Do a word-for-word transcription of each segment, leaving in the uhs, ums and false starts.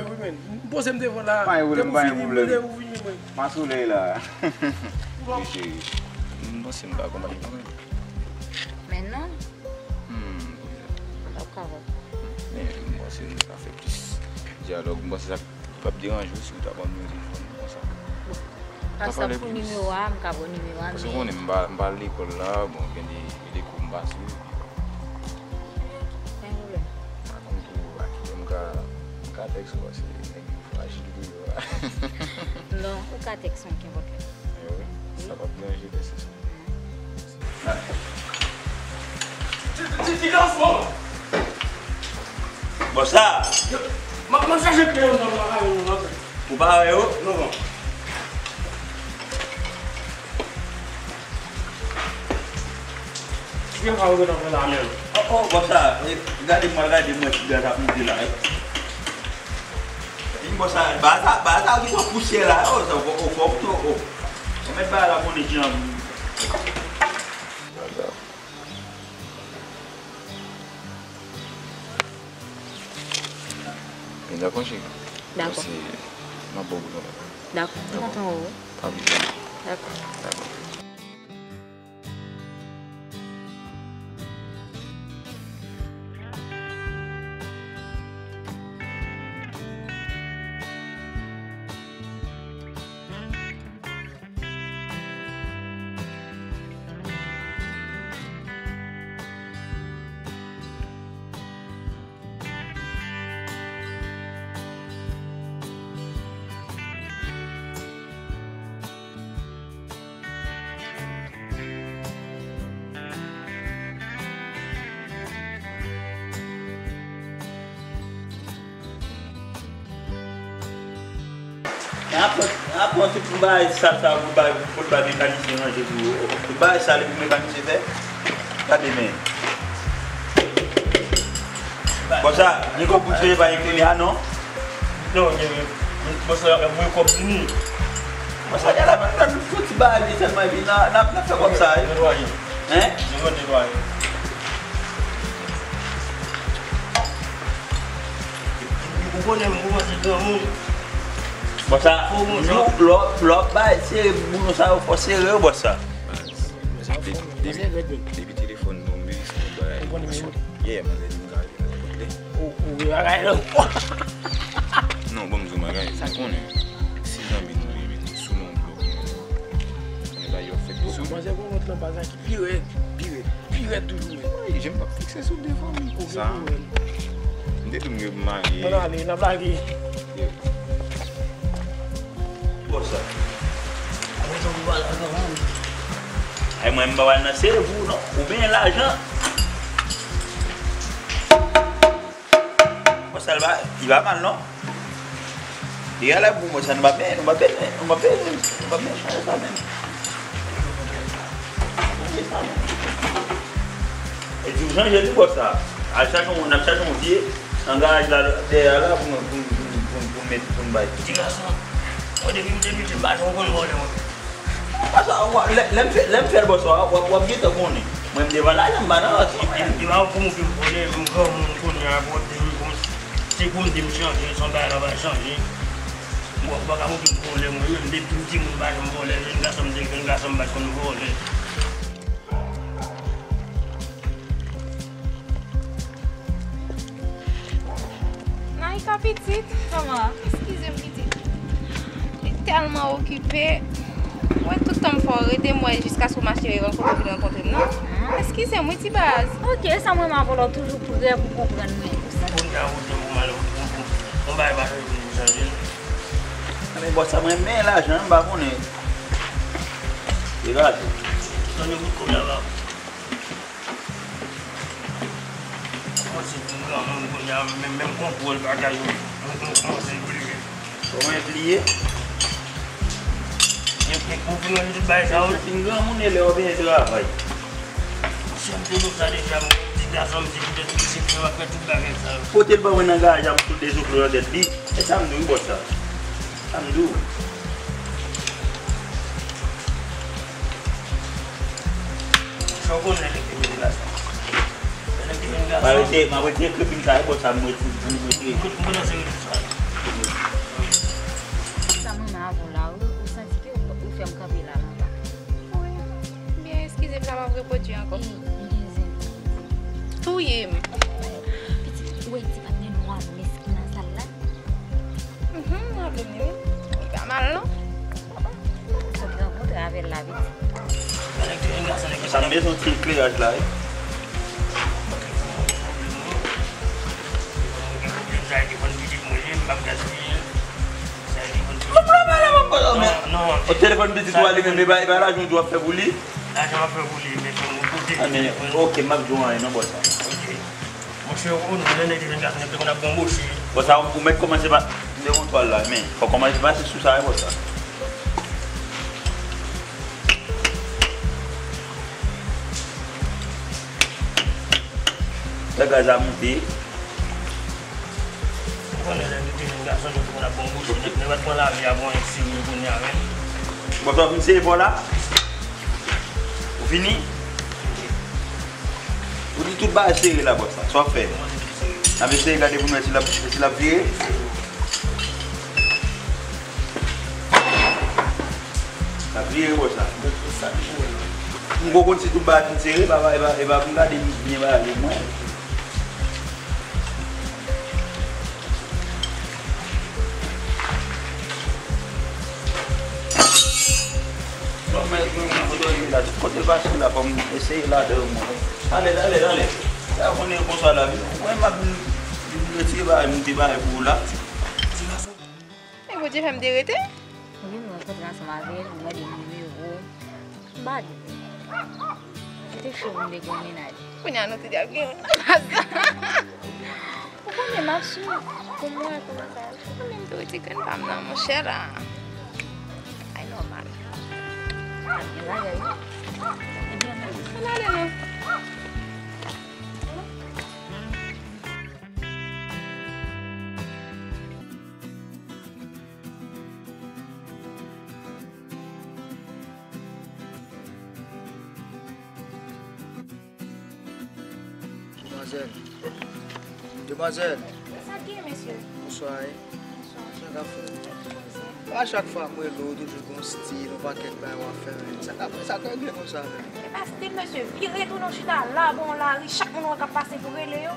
Wi, men. M poze m devan la. Pa gen pwoblèm, pa gen pwoblèm. Depi ou fini, mwen. M a solèy la. Wi, cheri. M panse m ka akonpanye w kanmenm. Men non. Hmm. Sa w ka fè. Men, m panse nou ka fè plis dyalòg. M panse sa p ap deranje w si w ta ban m nimewo telefòn ou konsa. Bon. Pase pou nimewo a, m ka ba w nimewo a, men. Paske w konnen m pa, m pa al lekòl la, bon, gen de, gen de kou m pa swiv. Pa gen pwoblèm. Pa konn tou, a ki lè m ka, m ka tèks ou, paske nèg yo frajil tou yo a. Non, ou ka tèks mwen kenpòt lè. Wi, sa p ap deranje pèsonn. Ti, ti, ti, ti, ti, bòs la! M ap, m ap chache kle yo nan mwen, nan mwen. Ou pa wè yo? Non, non. Ki sa ou gentan fè la menm? Oh, oh, bòs la, eh, gade mwen, gade mwen, ti gaz ap monte la, eh. Epi bòs la, ba sa, ba sa ki fè pousyè la, oh, sa, oh, oh, fò, oh, oh. Ou mèt ba la konnen jan. Men dakò, cheri. Dakò. Paske m ap ba w boulon. Dakò. M kontan wè w. Pa bliye. Dakò. Dakò. Men aprann, aprann tout bagay sal sa pou bay, pou l bay mekanisyen ranje tou. Tout bagay sal e pou mekanisyen fè. Gade men. Bon sa, nèg yo bouche pa gen kounye a non. Non, gen, men, men, bon sa, ap voye kòb vini. Bon sa, gen la, men, men, fouti bagay li sèlman, epi n a, n a, n a fè kòb sa, wi. Netwaye. Hein? Gen lòt netwaye. Ou konnen m kòmanse granmoun. Bon sa, lè w, lè w bay sere boulon sa yo fò sere yo, bòs sa. Depi, depi, depi telefòn nou, m vin sou bagay. Yeah, manzè di m ka rele nenpòt lè. Ou, ou gen bagay la. Non, bon, m di w bagay, ou konnen. Si zanmi nou ye, men sou non blòk, men bagay yo ap fèt tou sou. Manzè gon rant nan baz la ki pi rèd, pi rèd, pi rèd toujou, men. Wi, je m p ap fikse sou devan m. Sa. M te di w m marye. Bon, ale, n ap lage. Bon sa. Ay, mwen, m pa pral nan sere pou ou, non. Ou benyen lajan. Bon, sa, li pa, li pa mal, non. Li alè pou mwen, sa, nou pa benyen, nou pa benyen, nou pa benyen, nou pa benyen chanje sa menm. Chanje sa menm. E di w chanje li, bon sa. Al chache yon, n ap chache yon vye nan garaj la, dèyè la, pou nou, pou, pou, pou, pou, pou met, pou n bay. Ti gason, mwen depi m te piti, m pa janm konn vòlè, mwen. Pase, w, lè, lè m fè, lè m fè l bò sa, w, w, w ap gentan konnen. Mwen, m devan lajan, m pa nan rans. E pa pou m vin vòlè, m granmoun kounye a, pou w di m, pou m, se pou m di m chanje, se yon bagay la pa chanje. Bon, ou pa ka montre m vòlè, mwen menm, depi m timoun, m pa janm vòlè, jèn gason m te jèn gason, m pa t konn vòlè. Naïka pitit, kòman? Eskize m pitit. Li tèlman okipe. Mwen tout tan m fè w rete m wè jiskaske w mache rankontre w vin rankontre m non. Eskize m wi ti baz. Ok, sa mwen m avè w la w toujou prè pou konprann mwen. Pou m ta vote pou mal pou, pou, pou bagay pa chanje pou m chanje l. Men bòs sa mwen renmen lajan m pa konnen. Degaje. Tande kout kòb la la. Kòmanse vin granmoun kounye a, menm, menm kontwòl bagay yo, mwen, mwen kòmanse bliye. Kòman e bliye? Gen, gen pou vin wè tout bagay sa yo. Vin granmoun e lè w vin travay. Si m te konn sa deja, mwen, ti gason m, se poutèt li, se pou yo ap fè tout bagay sa yo. Kote l ban mwen nan garaj la pou tout de zoklo nan tèt li. E sa m di w wi bòs sa. Sa m di w. Sa w konnen lè ki vin gason. Lè ki vin gason. M ap retire, m ap retire krepin sa yo, bòs sa m retire, m retire. Kote m konnen se retire sa. Pwodui ankò. Ey, m gen zen. Touye m. Pitit, ou wè ti patnè nou an mesken nan sal la? Mhm, m raple m li, wi. Li pa mal, non. Sot rankontre avè l la, pitit. Sa m bezwen ti ekleraj la, wi. Sa e te konn pitit mwen, m p ap gaspiye l. Sa e te konn pitit mwen. Non, non, non. O telefòn pitit ou a li menm, e pa, e pa lajan w di w ap fè pou li? Lajan m ap fè pou li, men fè m kote. Ah, men, ok, m ap di w anyen non, bòs la. Ok. Monchè, ou konnen, lè nèg te jèn gason, nèg te konn ap bon bouch, wi. Bòs la, ou mèt kòmanse pa, m te kontwòl la, men fò kòmanse pase sou sa, wi, bòs la. Lè gaz la moute. Ou konnen lè nou te jèn gason, nou te konn ap bon bouch, nèg, nèg pa t pran lavi a pou anyen serye kounye a menm. Bòs la, w fin sere fò la? Ou fini? Ou di tout bagay sere la, bòs la. Sa w ap fè? N ap eseye gade pou n wè si l ap, si l ap vire. L ap vire, bòs la. M poko konn si tout bagay fin sere, e pa, e pa, e pa pou m gade byen bagay yo mwen. Bon, men, men, men, kote l pase la, fò m eseye ladan mwen. Alèz, alèz, alèz. Sa konnen konsa la, wi. Mwen, m ap vin, vin retire bagay, moute bagay pou ou la. E Bondye fè m te rete. Wi, m rankontre ansanm avè l, m mande l nimewo. M pa di. Se te cho pou m te gen yon mennaj. Kounye a nou tou de ap gen youn nan plas la. Ou konnen m ap sou pou mwen kòman sa ye. Ou konnen m tou di grenn pa m nan, monchè la. Ay nòmal. Ap gen bagay, wi. Ebyen, ann ale non. Demwazèl. Demwazèl. Sa k gen, mesye? Bonswa, wi. Bonswa. Sa k ap fèt? A chak fwa m rele w, toujou gon stil, yon pakèt bagay w ap fè, men. Sa k ap, sa k regle konsa, men? E pa stil, mesye. Vire tounen w chita la, bò yon lari, chak moun w wè k ap pase pou rele yo.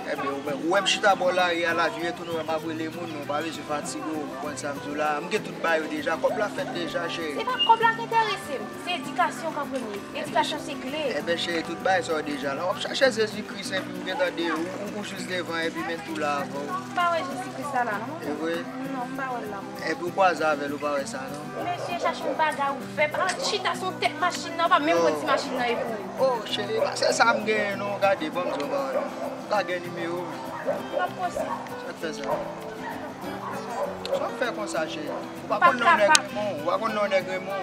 Ebyen, ou menm, ou wè m chita bò lari a la, vire tounen w wè m ap rele moun, men w pa bezwen fatige w, ou konprann sa m di w la. M gen tout bagay yo deja, kòb la fèt deja, cheri. Se pa kòb la k enterese m, se edikasyon k an premye. Edikasyon se kle. Ebyen, cheri, tout bagay sa yo deja la. W ap chache Jezikri, epi ou gentan de, ou, ou, ou jis devan, epi menm tou la avè w. M pa wè Jezikri sa la, non. E vre? Non, m pa wè l la, mwen. Epi ou kwaze avè l, ou pa wè sa, non? Mesye, chache yon bagay ou fè. Pa chita sou tèt machin nan, ou pa menm konn si machin nan e pou ou. Oh, cheri, pa se sa m genyen, non. Gade, ban m di w yon bagay. M pa gen nimewo w. P ap posib. Sa k fè sa? Sa w ap fè konsa, cheri? Ou pa konn non nèg Remon, ou pa konn non nèg Remon.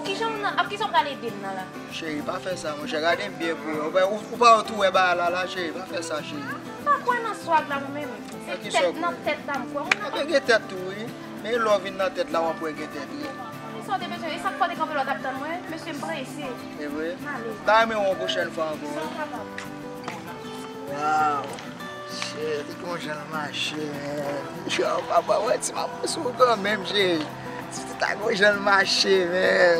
Kijan w nan, ap kijan w pral ede m nan la? Cheri, pa fè sa, monchè. Gade m byen vre. Ou pa, ou, ou pa tou wè bagay la, la, cheri. Pa fè sa, cheri. M pa kwè nan swag la, mwen menm. Se tèt, nan tèt la, m kwè. Ebyen, gen tèt tou, wi. Men lè w vin nan tèt la, w ap wè gen tèt, wi. Sa w te bezwen, e sa k fè w te kanpe la, w t ap tann mwen? Mesye, m prese. E vre? M ale. M ta renmen wè w yon pwochèn fwa ankò, wi. Sa w kapab. Waw! Cheri, gon jan l mache, men. Yo, papa, wè ti mamoun sou ou kanmenm, cheri. Ti tita gon jan l mache, men.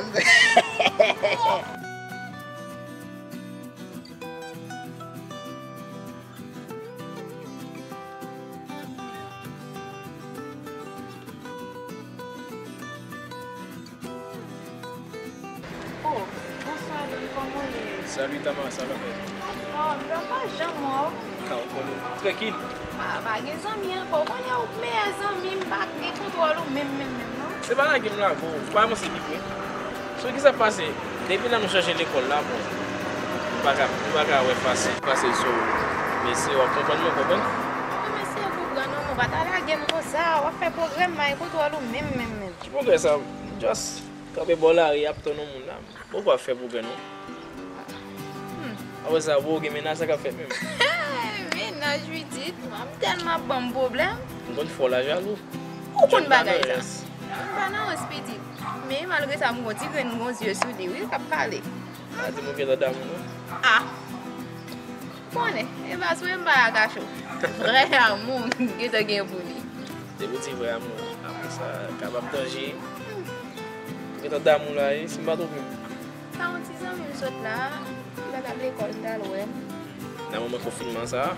Oh, bonswa, Don, kòman w ye? Salut, Tama, sa va, frè? Oh, m pa janm wè w. Ka, ou konnen, trankil. Ah, pa gen zanmi ankò. Ou konnen ou meyè zanmi m, pa gen kontwòl ou menm, menm, menm, non. Se pa lage m la, bro. Ou pa avanse pi pre. So, kisa k pase? Depi lè nou chanje lekòl la, bon, nou pa ka, nou pa ka wè fasil. Pase so, mesye, w ap konprann mwen, konprann? Non, mesye, konprann non, mwen pa ta lage m konsa. W ap fè pwogrè, m pa gen kontwòl ou menm, menm, menm. Ki pwogrè sa? Just kanpe bò lari, ap tann yon moun la. Ou pa fè pwogrè non. Hmm. Apre sa, ou gen mennaj, sa k ap fèt menm? Mennaj, wi, di, m tèlman ap ban m pwoblèm. M konn fè w la jalou. Ou konn bagay sa? M pa nan wòs pitit. Men malgre sa, m gon ti grenn gon zye sou li, wi, k ap pale. Pa di m ou gentan damou non. Ah! Konnen, e pa sou e m pa ka kache w. Vrè amou m gentan gen pou li. Depi w di vrè amou, apre sa, kapab danje. Ou gentan damou la, e si m pa twonpe m. Pa yon ti zanmi m sot la, m pral al lekòl, t al wè m. Nan moman konfinman sa a?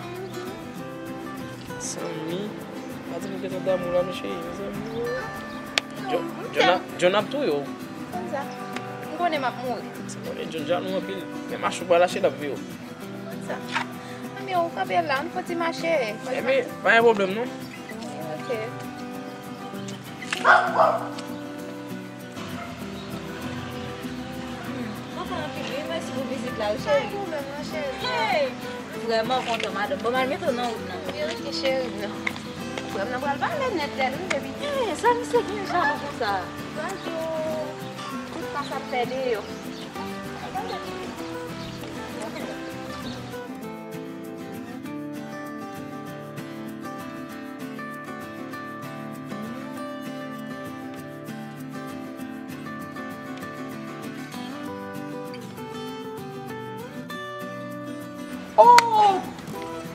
Zanmi, pa di nou gentan damou la, non, cheri, mezanmi. John, John ap touye w. Konn sa. M konnen m ap mouri. Se konnen John jalou anpil. Men mache w pral achte l ap veye w. Konn sa. Anben, ou kanpe la, nou fò ti mache. Enben, pa gen pwoblèm, non. Ok. Hmm, kontan anpil wi, mèsi pou vizit la wi, cheri. Pa gen pwoblèm non, cheri. Hey! Vrèman kontan, madanm. Bon, m al mete w nan wout nan. Wi, ok, cheri. Frè m nan pral pale nèt tèt wi, baby. Hey, sa misye gen jalou konsa? Gade tout pas ap fè deyò. Oh!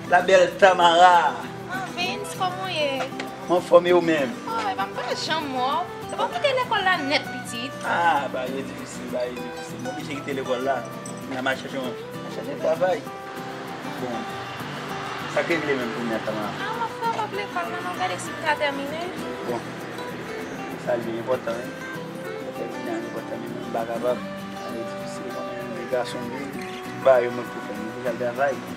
La belle Tamara! Ah, Vince, kòman w ye? Mwen anfòm, e ou menm? Oh, epa m pa janm wè w. Epa w kite lekòl la nèt, pitit? Ah, bagay difisil, bagay difisil. M oblije kite lekòl la. M al chèche yon, m al chèche travay. Bon, sa k regle menm kounye a, Tamara? Ah, m ap fè w ap lekòl la, n ap gade si m ka tèmine. Bon, sa li enpòtan, wi. Sa tèmine a enpòtan, men mwen m pa kapab. Sa li difisil kanmenm, men gason m ye, tout bagay yo mwen k pou fè, mwen pou al travay. Mwen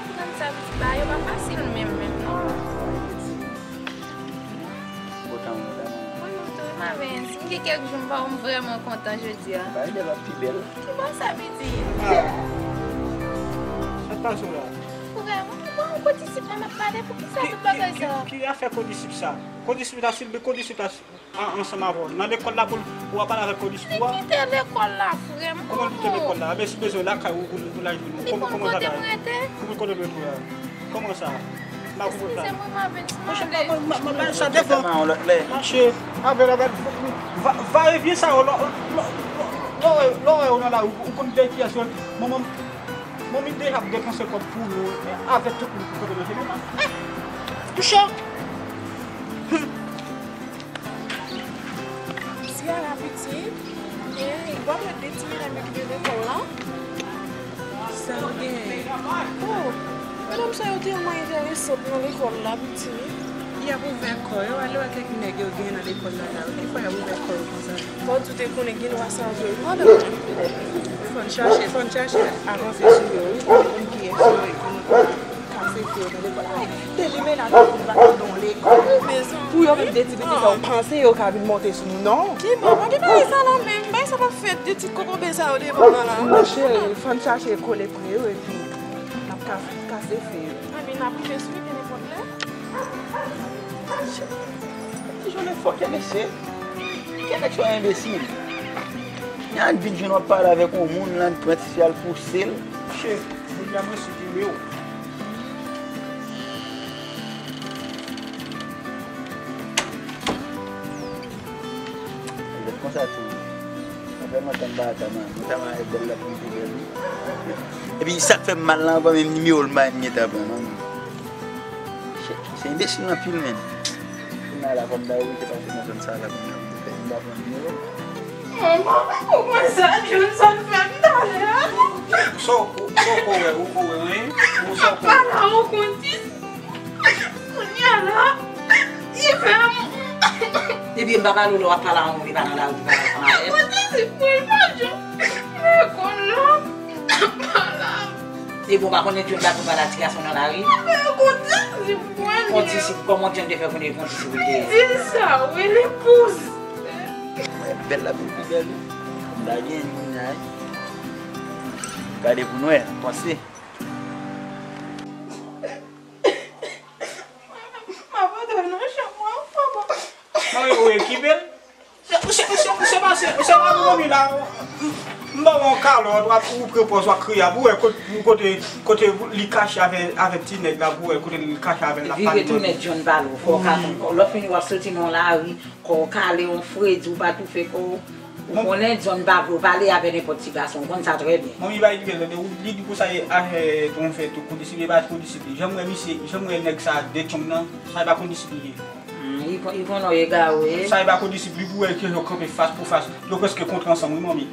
konprann sa, pitit, bagay yo pa fasil menm, menm, non. Kontan mwen, Tamara. Mwen menm tou, wi, m avè Vince. M gen kèk jou m pa wè w, m vrèman kontan jodi a. Bagay bèl ap pi bèl. Ki bò sa, pitit? Ah. Sa k pase w la? Frè m, mwen, mwen, kondisip la n ap pale, poukisa tout bagay sa? Ki, ki, ki afè kondisip sa? Kondisip la, Silbi, kondisip la an, ansanm avè w. Nan lekòl la, pou, pou w ap pale avèk kondisip ou a? Li kite lekòl la, frè m. Kòman li kite lekòl la? Enben, si bezwen lakay ou, ou, ou la jwenn ou. Kòman, kòman sa ta ye? Li konn kote m rete? Kòman kote w rete a? Kòman sa? M pa konprann sa. Eskize mwen, m avè Vince, m ale. Monchè, m, m, m, m, sa devan. Mache avè l, avè l. Va, va e vyen sa yo, lò, lò, lò, lò, lò, lò, lò, nan lari, ou konn de kiyès yo. Manman, manmi deja ap depanse kòb pou nou, avè tout moun pou kote manje, men, eh, monchè. Siya la pitit, e, w ap wè de ti medam yo ki te lekòl la. Sa yo genyen? Oh, medam sa yo tèlman enteresan nan lekòl la, pitit. Y ap ouvè kò yo, ale wè kèk nèg yo genyen nan lekòl la, la. Ki fè y ap ouvè kò yo konsa? Fò w di w te konnen gen dwa sa yo vle madanm. Fò n chache, fò n chache avanse sou yo, wi, pou n konn kiyès yo ye, pou nou kase fè yo nan lekòl. Ay, de limena ki vin vagabon lekòl. Pou yo menm de ti betiz sa yo panse yo ka vin monte sou nou, non. Ki bon, pa gen bagay sa la menm. Bagay sa pa fèt, de ti kokobe sa yo devan nan la. Non, cheri, fò n chache kole pre yo epi n ap ka kase fè yo. Anben, n ap rive sou yo, gen nenpòt lè. Ti jwèt fòkè, mesye. Kèlèk se yon enbesil. Yon vin jwenn w ap pale avèk yon moun, l ann pran ti fi a l pouse l. Monchè, jodi a mwen siprime w. Lèt konsa tou. Sa fè lontan m pa tann an. Mwen ta mare bèl la pou m te bèl wi. Epi sa k fè m mal la, anvan menm nimewo l m pa menm gentan pran non. Shit, se enbesil anpil menm. Kounye a la fò m ta oblije pase nan zòn sa la kounye a pou m fè m ta pran nimewo. Manman, ou konn sa Johnson fè m talè a? Sa w, sa w ko wè, ou ko wè, wi? Ou sa w ko wè? Pala, ou konn ti Kounye a la, li fè m. Depi m pa pale w lè w ap pale a yon moun, li pa nan lari, li pa nan fanm avè m. Mwen te di pou l pa jan lekòl la. Pala. Depi w pa konnen John pa tou pale a ti gason nan lari. Mwen kote di mwen. Kondisip, kòman John te fè konnen kondisip li te ye? Di sa, wi, li pouse. Mwen bèl la vin pi bèl wi. M ta gen moun la wi. Gade pou n wè, panse. M ap antre nan chanm mwen, papa. Mwen, ou ekipe l? Se, se, se, se pa, se, se pa pou mwen la. M ba w yon kalòt, w ap, ou pran pòz, w ap kriye, pou wè kote, kote, kote li kache avè, avè ti nèg la, pou wè kote li kache avè l, l ap pale. Vire tounen John pale w, fò w ka konn kò. Lè w fini, w ap soti nan lari, kò w kale, yon fredi, ou pa toufe kò w. Ou konnen John pa vle w pale avè nenpòt ti gason, ou konn sa trè byen. Manmi pa ekipe l, tande, ou, li di pou sa e afè twonpe tou, kondisip, e pa kondisip li. Jan m wè misye, jan m wè nèg sa de tchong nan, sa e pa kondisip li ye. Hmm, li kon, li konnen w egare. Sa e pa kondisip li, pou wè ke yo kanpe fas pou fas, yo prèske kontre ansanm wi, manmi.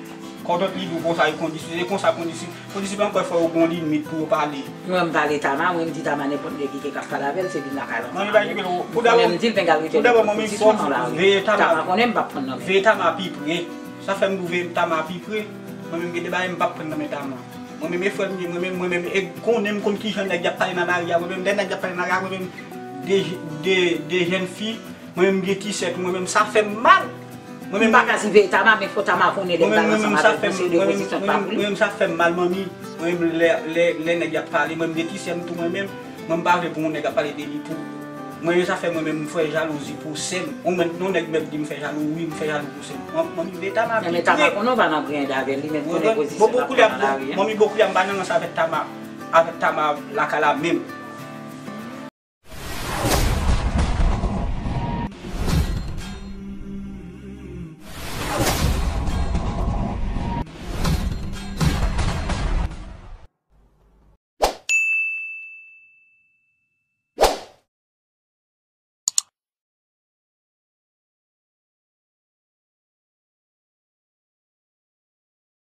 Kòdòt li di w konsa, e kondisip, e konsa kondisip. Kondisip ankò fò yo gen yon limit pou yo pale. Mwen, m pale Tama, mwen, m di Tama nenpòt nèg ki gen k ap pale avè l, se vin lakay lan. Mwen, li pa ekripe l. Pou Kounye a, mwen, m di l, bengal rete nan pozisyon nan lari. Tama konnen m p ap pran nan men. Veye Tama pi pre. Sa fè m di w veye Tama pi pre. Mwen menm, gen de bagay m p ap pran nan men Tama. Mwen menm, e frè m ye, mwen menm, mwen menm, e konnen m konn kijan nèg y ap pale nan lari a, mwen menm, lè nèg y ap pale nan lari a, mwen menm, de, de, de jèn fi, mwen menm, m gen ti sè tou, mwen menm, sa fè m mal. Mwen menm, m pa ka di veye Tama, men fò Tama konnen lè m pral ansanm avè l, mwen se de pozisyon m pa pou li. Mwen menm, sa fè m mal, manmi. Mwen menm, lè, lè, lè nèg y ap pale, mwen menm, gen ti sè m tou, mwen menm, mwen, m pa vle pou yon nèg ap pale de li tou. Mwen menm, sa fè mwen menm, m fè jalouzi pou sè m. Yon nèg mèt di m fè jalou, wi, m fè jalou pou sè m. Manmi, veye Tama pi pre. Men Tama konnen w pa nan griyen avè li, men konnen pozisyon l ap pran nan lari a. Manmi, bon, kounye a, m pa nan rans avèk Tama, avèk Tama lakay la menm.